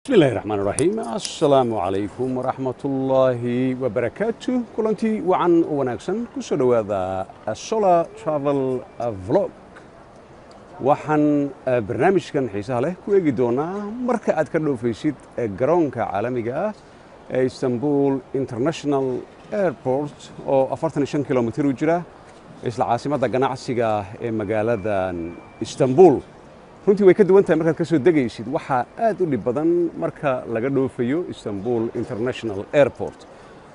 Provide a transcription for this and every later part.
Bismillahi raxmaan raxiim. Assalaamu calaykum waraxmatullaahi wabarakaatu. Kulantii wacan u wanaagsan, ku soo dhowaada Solar Travel Vlog. Waxaan barnaamijkan xiisaha leh ku eegi doonaa marka aad ka dhoofaysid garoonka caalamiga ah ee Istanbul International Airport, oo 45 kilomitir u jira isla caasimadda ganacsiga ee magaaladan Istanbul. Runtii way ka duwan tahay markaad ka soo degaysid. Waxaa aad u dhib badan marka laga dhoofayo Istanbul International Airport.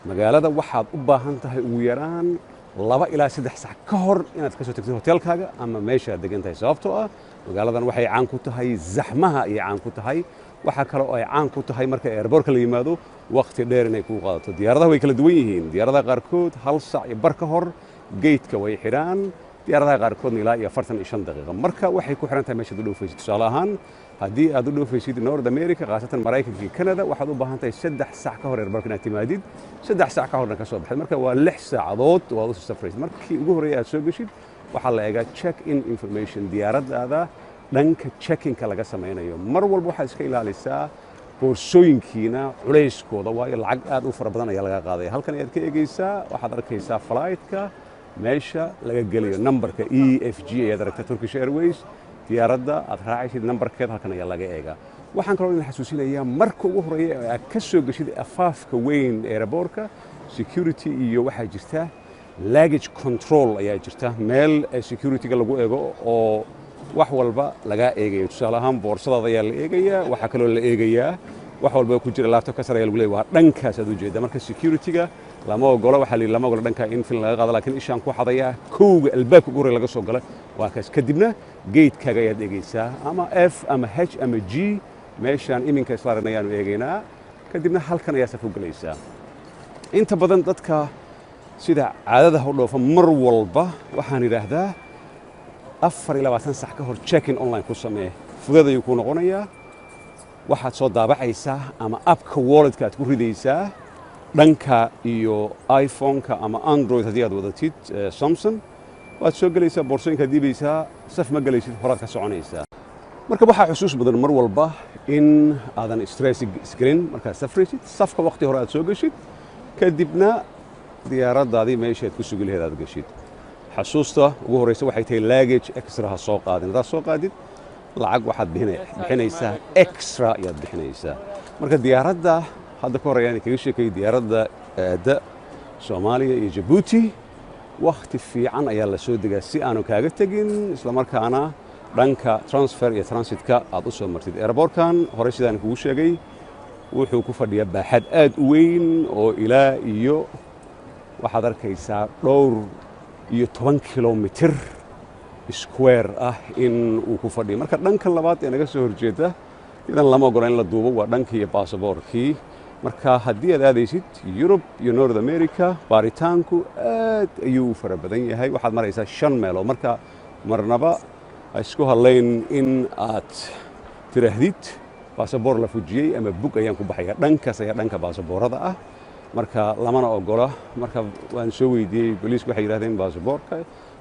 Magaalada waxaad u baahan tahay ugu yaraan 2 ilaa 3 sac ka hor inaad ka soo tagtid hoteelkaaga ama meeshaad degan tahay, sababtoo ah magaaladan waxay caan ku tahay zaxmaha ayay caan ku tahay. Waxaa kale oo ay caan ku tahay marka airportka la yimaado wakhti dheer inay kuu qaadato. Diyaaradaha way kala duwan yihiin. Diyaaradaha qaarkood hal sac iyo bar ka hor gateka way xidhaan, diyaaradaha qaarkoodna ilaa iyo 45 daqiiqo. Marka waxay ku xiran tahay meeshaad u dhoofaysid. Tusaale ahaan, haddii aad u dhoofaysid North America, khaasatan Maraykanka iyo Canada, waxaad u baahan tahay 3 sac ka hor airportka inaad timaadid, 3 sac ka horna ka soo baxid. Marka waa 6 saacadood oo aad u soo safraysid. Markii ugu horreeya aad soo geshid, waxaa la eegaa check in information, diyaaraddaada dhanka checkinka laga samaynayo. Mar walba waxaad iska ilaalisaa boorsooyinkiina culayskooda, waayo lacag aad u fara badan ayaa laga qaadaya. Halkan ayaad ka eegaysaa, waxaad arkaysaa flightka meesha laga gelayo, numberka EFG ayaad aragtaa, Turkish Airways. Diyaaradda aad raacaysid numberkeed halkan ayaa laga eegaa. Waxaan kaloo idin xasuusinayaa, marka ugu horreeya ee aad ka soo geshid afaafka weyn airportka, security iyo waxaa jirta luggage control ayaa jirta, meel security-ga lagu eego oo wax walba lagaa eegayo. Tusaale ahaan, boorsadaada ayaa la eegayaa, waxaa kaloo la eegayaa wax walba ku jira laptop ka sar ayaa lagu leeyahay. Waa dhankaas aad u jeeda. Marka security-ga lama ogola, waxaa la yidhi lama ogola dhanka in film laga qaado, laakiin ishaan ku xadayaa. Kowga albaabka ugu horreeya laga soo gala waa kaas. Kadibna gatekaaga ayaad eegaysaa, ama F ama H ama G, meeshaan iminka isla aragna ayaanu eegaynaa. Kadibna halkan ayaa saf u gelaysaa. Inta badan dadka sida caadada u dhoofa, mar walba waxaan idhaahdaa 24 sac ka hor checking online ku samee. Fudeed ayuu kuu noqonayaa. Waxaad soo daabacaysaa ama appka walletka aad ku ridaysaa dhanka iyo iPhone-ka ama Android haddii aad wadatid Samsung. Waad soo gelaysaa, boorsooyinkaad dhiibaysaa, saf ma gelaysid, horaad ka soconaysaa. Marka waxaa xusuus badan mar walba in aadan stress isgelin markaad safraysid. Safka waqti hore aad soo geshid, kadibna diyaaraddaadii meeshaad ku sugi lahayd aad geshid. Xasuusta ugu horreysa waxay tahay luggage extra ha soo qaadin. Haddaad soo qaadid, lacag waxaad bixinaysaa extra ayaad bixinaysaa. Marka diyaaradda hadda ka hor ayaan kaga sheekayay, diyaaradda aadda Soomaaliya iyo Jabuuti, wakhti fiican ayaa la soo degaa si aanu kaaga tegin, islamarkaana dhanka transfer iyo transitka aad u soo martid. Airportkan horey sidaan kugu sheegay wuxuu ku fadhiyaa baaxad aad u weyn oo ilaa iyo waxaad arkaysaa dhowr iyo toban kilomitir square ah in uu ku fadhiyo. Marka dhanka labaad ee naga soo horjeeda, idan lama ogola in la duubo, waa dhankii iyo baasaboorkii. Marka haddii aad aadaysid Yurub iyo North America, baaritaanku aad ayuu u fara badan yahay. Waxaad maraysaa shan meelood. Marka marnaba ha isku hadlayn in aad tiraahdid baasaboor la fujiyey ama bug ayaan ku baxaya. Dhankaas ayaa dhanka baasaboorada ah, marka lamana ogola. Marka waan soo weydiiyey booliisku, waxay yidhahdeen baasaboorka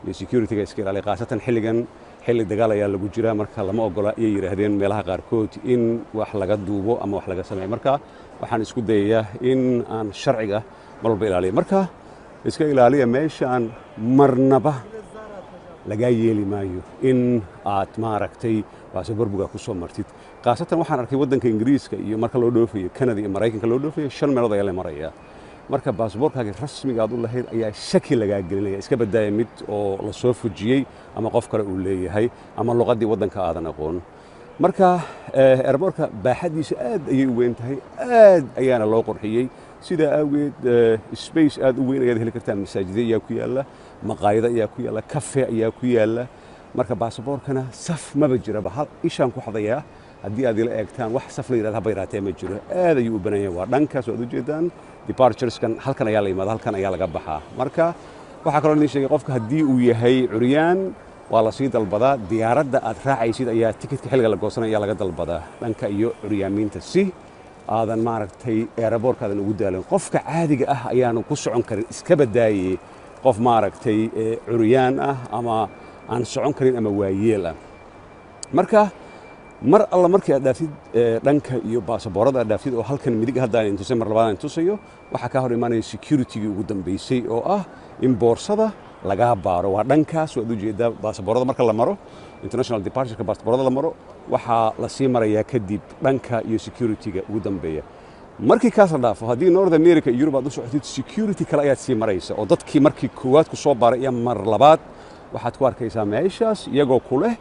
iyo security-ga iska ilaaliya, khaasatan xilligan, xilli dagaal ayaa lagu jiraa. Marka lama ogola ayay yidhaahdeen meelaha qaarkood in wax laga duubo ama wax laga sameeyo. Marka waxaan isku dayayaa in aan sharciga mar walba ilaaliyo. Marka iska ilaaliya meeshaan, marnaba lagaa yeeli maayo in aad maaragtay baasaboor bugaa ku soo martid. Khaasatan waxaan arkay waddanka Ingiriiska iyo marka loo dhoofayo Canada iyo Maraykanka loo dhoofayo, shan meelood ayaa la marayaa. Marka baasaboorkaagii rasmiga aad u lahayd ayaa shaki lagaa gelinaya, iska badaaya mid oo la soo fujiyey ama qof kale uu leeyahay ama luqaddii waddanka aadan aqoon. Marka airportka baaxaddiisa aad ayay u weyn tahay, aad ayaana loo qurxiyey. Sidaa awgeed space aad u weyn ayaad heli kartaa. Masaajidyo ayaa ku yaalla, maqaayado ayaa ku yaalla, cafe ayaa ku yaalla. Marka baasaboorkana saf maba jiraba. Hal ishaan ku xadayaa haddii aad ila eegtaan, wax saf la yidhahda haba yaraatee ma jiro. Aad ayuu u banan yahay. Waa dhankaas waad ujeedaan departureskan, halkan ayaa la yimaada, halkan ayaa laga baxaa. Marka waxaa kaloo idin sheegay, qofka haddii uu yahay curyaan waa la sii dalbadaa. Diyaaradda aad raacaysid ayaa tikitka xilliga la goosanaya ayaa laga dalbadaa dhanka iyo curyaamiinta, si aadan maaragtay airportkaadan ugu daalin. Qofka caadiga ah ayaanu ku socon karin, iska badaaye qof maaragtay curyaan ah ama aan socon karin ama waayeel ah. Marka Mar alla markii aad dhaaftid dhanka iyo baasaboorada aad dhaaftid oo halkan midig hadda aan intusay, mar labaad aan tusayo, waxaa kaa hor imaanaya security-gii ugu dambeysay oo ah in boorsada lagaa baaro. Waa dhankaas, waad ujeedaa. Baasaboorada marka la maro, international departure-ka baasaboorada la maro, waxaa la sii marayaa kadib dhanka iyo security-ga ugu dambeeya. Markii kaas la dhaafo, haddii North America iyo Yurub aad u socotid, security kale ayaad sii maraysa oo dadkii markii koowaad ku soo baaray iyo mar labaad waxaad ku arkaysaa meeshaas iyagoo ku leh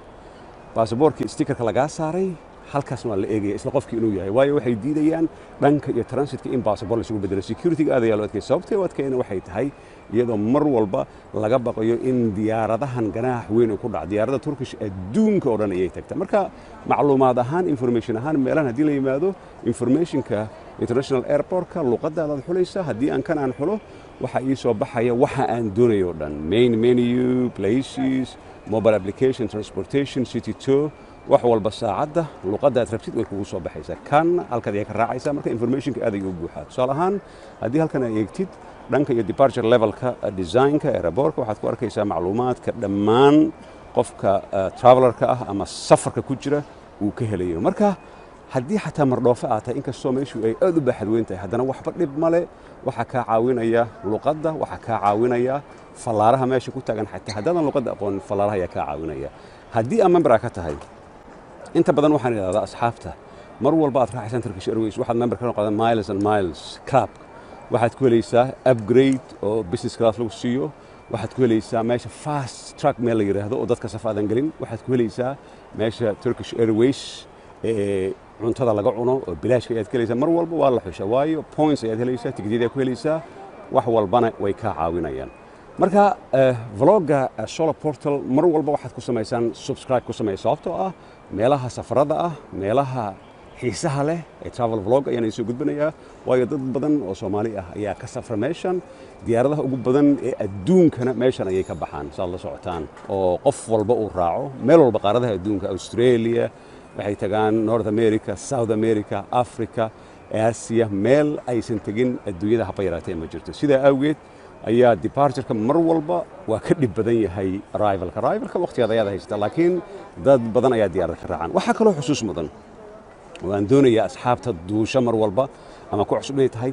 baasaboorkii sticker-ka lagaa saaray. Halkaasna waa la eegaya isla qofkii inuu yahay, waayo waxay diidayaan dhanka iyo transitka in baasaboor la isugu bedelo. Security-ga aad ayaa loo adkeeyay. Sababtay u adkeeyana waxay tahay iyadoo mar walba laga baqayo in diyaaradahan ganaax weyn uu ku dhaco. Diyaaradda Turkish adduunka oo dhan ayay tagtaa. Marka macluumaad ahaan, information ahaan, meelahan haddii la yimaado, information-ka international airport-ka luqadaadaad xulaysaa. Haddii aan kan aan xulo, waxaa ii soo baxaya waxa aan doonayo o dhan: main menu, places, mobile application, transportation, city tour, wax walba. Saacadda, luqadda aad rabtid way kugu soo baxaysaa. Kan halkaad ayaa ka raacaysaa. Marka information-ka aad ayuu u buuxaa. Tusaale ahaan, haddii halkan ay eegtid dhanka iyo departure level-ka design-ka airport-ka, waxaad ku arkaysaa macluumaadka dhammaan qofka traveler-ka ah ama safarka ku jira uu ka helayo. Marka haddii xataa mardhoofo aad tahay, inkastoo meeshu ay aad u baaxad weyn tahay, haddana waxba dhib male. Waxaa kaa caawinaya luqadda, waxaa kaa caawinaya fallaaraha meesha ku taagan. Xataa haddaadan luqadda aqoonin, fallaaraha ayaa kaa caawinaya haddii aad member ka tahay. Inta badan waxaan idhahdaa asxaabta, mar walba aad raacaysaan Turkish Airways, waxaad member ka noqotaa Miles and Miles Club. Waxaad ku helaysaa upgrade oo business class lagu siiyo. Waxaad ku helaysaa meesha fast track meel la yidhaahdo oo dadka saf aadan gelin. Waxaad ku helaysaa meesha Turkish Airways ee cuntada laga cuno oo bilaashka ayaad ka helaysaa. Mar walba waa la xusha, waayo points ayaad helaysaa, tigidyadaa ku helaysaa, wax walbana way kaa caawinayaan. Marka vlog-ga Solar Portal mar walba waxaad ku samaysaan subscribe ku sameeya, sababtoo ah meelaha safarada ah, meelaha xiisaha leh ee travel vlog ayaan idin soo gudbinayaa, waayo dad badan oo Soomaali ah ayaa ka safra meeshan. Diyaaradaha ugu badan ee adduunkana meeshan ayay ka baxaan, saad la socotaan, oo qof walba uu raaco meel walba qaaradaha adduunka. Australia waxay tagaan, North America, South America, Africa, Asia, meel aysan tegin adduunyada haba yaraatee ma jirto. Sidaa awgeed ayaa departure-ka mar walba waa ka dhib badan yahay arrival-ka. Arrival-ka waqtigaad ayaad haysataa, laakiin dad badan ayaa diyaarad ka raacaan. Waxaa kaloo xusuus mudan waan doonayaa asxaabta duusha mar walba ama ku cusub inay tahay,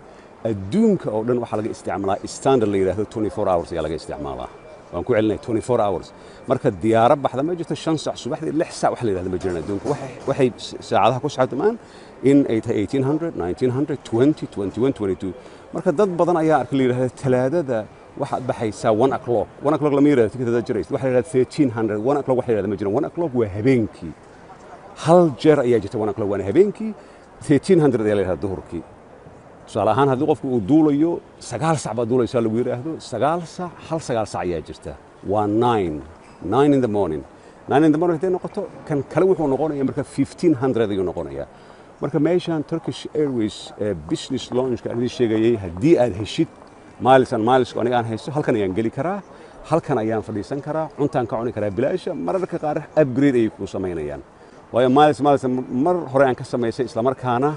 adduunka oo dhan waxaa laga isticmaalaa standard la yidhaahdo 24 hours ayaa laga isticmaalaa. Waan ku celinaya, 24 hours. Marka diyaaro baxda ma jirto 5 sac subaxdii, 6 sac wax la yidhahdo ma jiraan adduunka. Waxay saacadaha ku saxdamaan in ay tahay 1800, 1900, 20, 21, 22. Marka dad badan ayaa arka la yidhahda Talaadada waxaad baxaysaa 1 o'clock. 1 o'clock lama yidhahdo tikidada jiraysa, waxa la yidhahda 1300. 1 o'clock wax la yidhahda ma jiraan. 1 o'clock waa habeenkii. Hal jeer ayaa jirta 1 o'clock, waana habeenkii. 1300 ayaa la yidhahda duhurkii. Tusaale ahaan, haddii qofku uu duulayo 9 sac baad duulaysaa lagu yidhaahdo, 9 sac, hal 9 sac ayaa jirta, waa 9 in the morning. 9 in the morning hadday noqoto, kan kale wuxuu noqonaya marka 1500 ayuu noqonayaa. Marka meeshan Turkish Airways business lounge-ka aan idin sheegayay, haddii aad heshid Miles and Miles aniga aan haysto, halkan ayaan geli karaa, halkan ayaan fadhiisan karaa, cuntaan ka cuni karaa bilaasha. Mararka qaar upgrade ayay kuu samaynayaan, waayo Miles mar hore aan ka samaysay, islamarkaana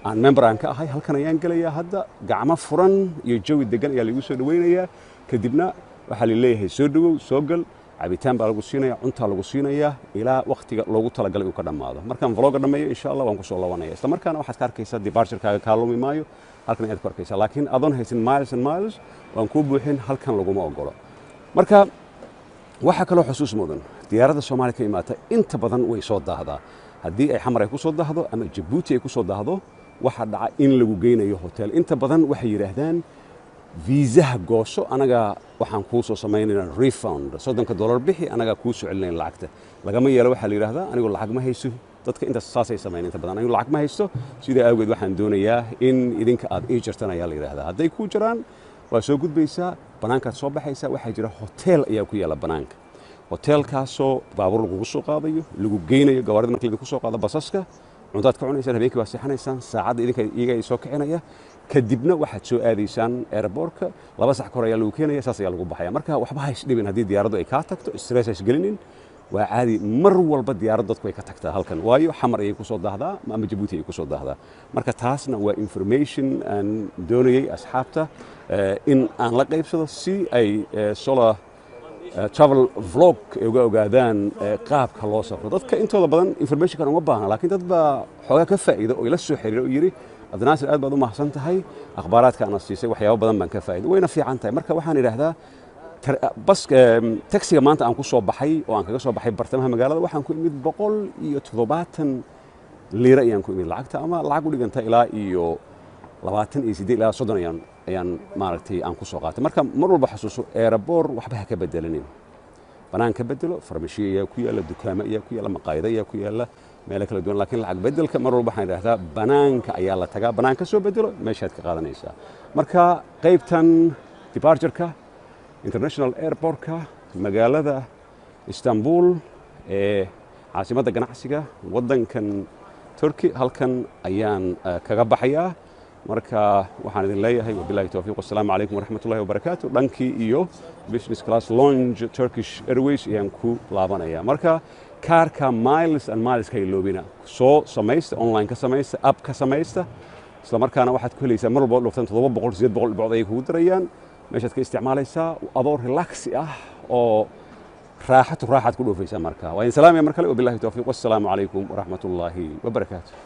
aan member aan ka ahay. Halkan ayaan gelayaa hadda. Gacmo furan iyo jawi degan ayaa lagu soo dhawaynayaa. Kadibna waxaa la leeyahay soo dhowow, soo gal, cabitaan baa lagu siinaya, cuntaa lagu siinayaa ilaa wakhtiga loogu talagalay uu ka dhammaado. Markaan vlog-ga dhammeeyo, insha Allah, waan kusoo laabanaya. Isla markaana waxaad ka arkaysaa departure-kaaga kaa lumi maayo, halkan ayaad ku arkaysaa. Laakiin adoon haysan Miles and Miles waan kuu buuxin, halkan laguma ogolo. Marka waxaa kaloo xusuus mudan, diyaaradda Soomaaliya ka imaata inta badan way soo daahdaa. Haddii ay Xamar ay ku soo daahdo ama Jabuuti ay ku soo daahdo, waxaa dhaca in lagu geynayo hotel. Inta badan waxay yidhaahdaan viisaha gooso, anaga waxaan kuu soo samaynaynaa refund, $30 bixi, anagaa kuu soo celinayna lacagta. Lagama yeelo. Waxaa la yidhaahdaa anigu lacag ma haysto. Dadka intaas saasay samayn inta badan. Anigu lacag ma haysto, sidaa awgeed waxaan doonayaa in idinka aad ii jartan ayaa la yidhaahdaa. Hadday kuu jaraan, waa soo gudbaysaa, bannaankaad soo baxaysaa. Waxaa jira hotel ayaa ku yaalla bannaanka, hoteelkaasoo baabuur lagugu soo qaadayo, lagu geynayo. Gawaarida marka laidinku soo qaado, basaska, cuntaad ka cunaysaan, habeenkii waa seexanaysaan, saacadda idinka iyaga ay soo kicinaya. Kadibna waxaad soo aadaysaan airport-ka, 2 sac ka hor ayaa lagu keenaya, saas ayaa lagu baxaya. Marka waxba ha isdhibin haddii diyaaraddu ay kaa tagto, stress ha isgelinin, waa caadi. Mar walba diyaarad dadku way ka tagtaa halkan, waayo Xamar ayay ku soo daahdaa ama Jabuuti ayay ku soo daahdaa. Marka taasna waa information aan doonayey asxaabta in aan la qaybsado si ay solar Travel Vlog ay uga ogaadaan qaabka loo safro. Dadka intooda badan informationkan uma baahna, laakiin dad baa xoogaa ka faa'iida oo ila soo xiriira oo yidhi: "Cabdinaasir, aad baad u mahadsan tahay, akhbaaraadka ana siisay waxyaabo badan baan ka faa'iiday." Wayna fiican tahay. Marka waxaan idhaahdaa, bas taxiga maanta aan ku soo baxay oo aan kaga soo baxay bartamaha magaalada, waxaan ku imid 170 liira ayaan ku imid, lacagta ama lacag u dhiganta ilaa iyo 28 ilaa 30 ayaan maaragtay aan ku soo qaatay. Marka mar walba xasuuso, airport waxba ha ka bedelanin, banaan ka bedelo. Farmashiya ayaa ku yaalla, dukaamo ayaa ku yaalla, maqaayado ayaa ku yaalla, meelo kala duwan, laakiin lacag bedelka mar walba waxaan idhahdaa banaanka ayaa la tagaa, banaan ka soo bedelo meeshaad ka qaadanaysaa. Marka qaybtan departureka international airportka magaalada Istanbul ee caasimadda ganacsiga waddankan Turkey, halkan ayaan kaga baxayaa. Marka waxaan idin leeyahay wabilahi towfiiq, wassalaamu calaykum waraxmat ullahi wabarakaatu. Dhankii iyo business class lounge Turkish Airways ayaan ku laabanaya. Marka kaarka Miles and Miles ka iloobina, soo samaysta, online ka samaysta, app ka samaysta. Isla markaana waxaad ku helaysaa mar walba dhuftan 700, 800 dhibcood ayay kugu dirayaan. Meeshaad ka isticmaalaysaa adoo relax ah oo raaxatu raaxaad ku dhoofaysaa. Marka waa idin salaamaya mar kale, wabilahi towfiiq, wassalaamu calaykum waraxmat ullaahi wabarakaatu.